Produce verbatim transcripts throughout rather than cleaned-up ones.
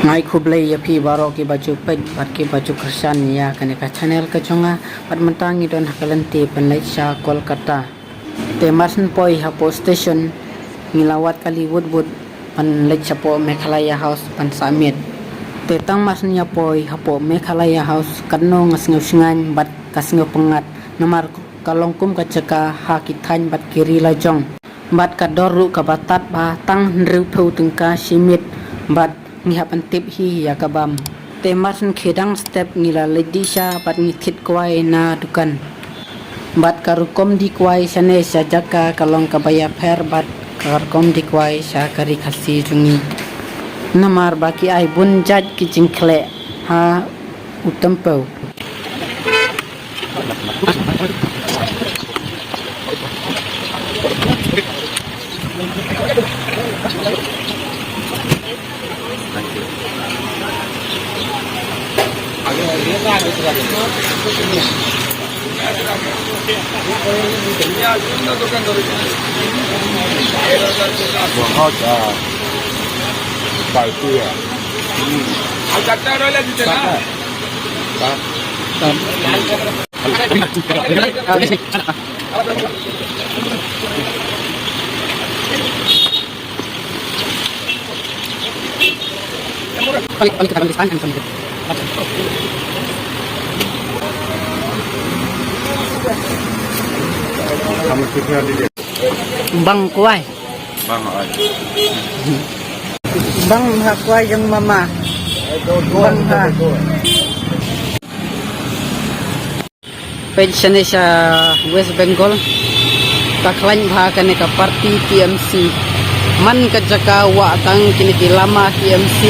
Nga ai khublei ïa phi baroh kiba ju peit bad kiba ju kyrshan ïa kane ka channel ka jong nga, bad mynta ngi don ha ka lynti ban leit sha Kolkata. Te mar shen poi hapoh station ngi la wad kali wut wut ban leit shapoh Meghalaya House ban sah miet. Te tang mar shen ïa poi hapoh Meghalaya House katno nga sngew shngaiñ bad ka sngew pyngngad, namar ka long kum ka jaka ha ki thaiñ bad ki ri la jong. Bad ka dor ruh kaba tad bha, tang hynriewphew tyngka shi miet, bad ngi hap ban tip hi ïa ka bam. Te mar shen khie dang step ngi la leit dih sha bad ngi thied kwai na dukan. Bad ka rukom dih kwai shane sha jaka ka long kaba ïapher bad ka rukom dih kwai sha ka ri Khasi jong ngi. Namar ba ki ai bun jait ki jingkhleh ha u Tempew. Bang kwai. Bang ha kwai jong mama. Bang ha. Peit shane sha West Bengal. Ka khlaiñ bha kane ka party T M C. Man ka jaka wah tang kine ki lama T M C.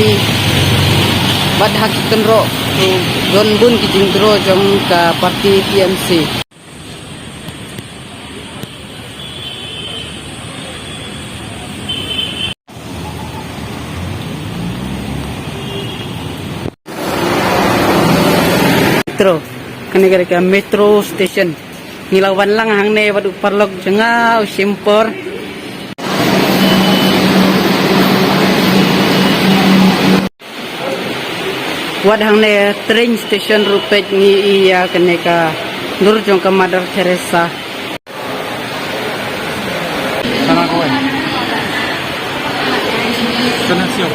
Bad ha ki kynroh don bun ki jingdro jong ka party T M C. Metro. Kane ka dei ka metro station. Ngi la wan lang hangne bad u paralok jong nga u Shempor. Wat hangne train station ruh peit ngi ïa kane ka dur jong ka Mother Teresa. Sana ko eh. Sana siyo.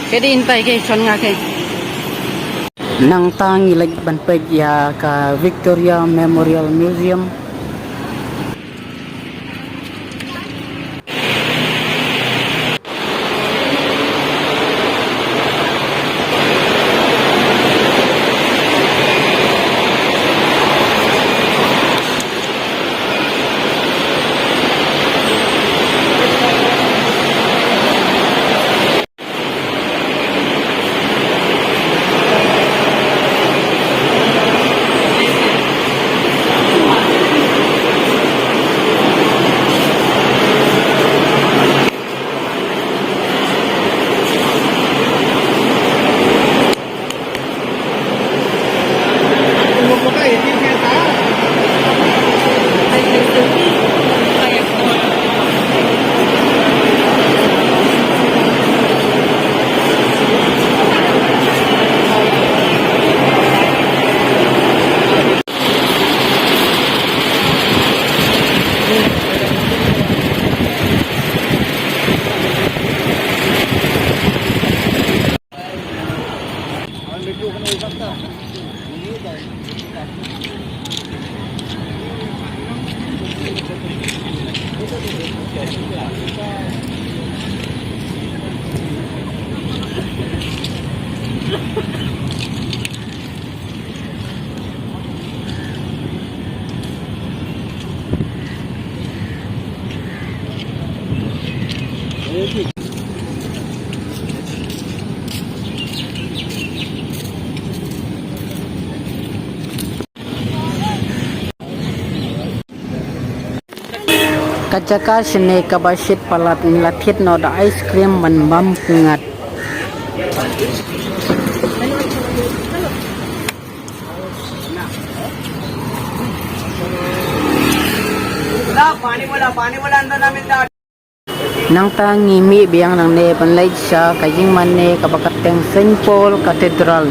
Ke di intai ke son nga ke. Nangta ngi leit ban peit ïa ka Victoria Memorial Museum. Ka jaka shane kaba shit palat, ngi la thied noh da ice cream ban bam pyngngad. पानी बोला, पानी बोला, अंदर ना मिलता। Nangta ngi mih biang nangne ban leit sha ka ïingmane kaba kyrteng Saint Paul Cathedral.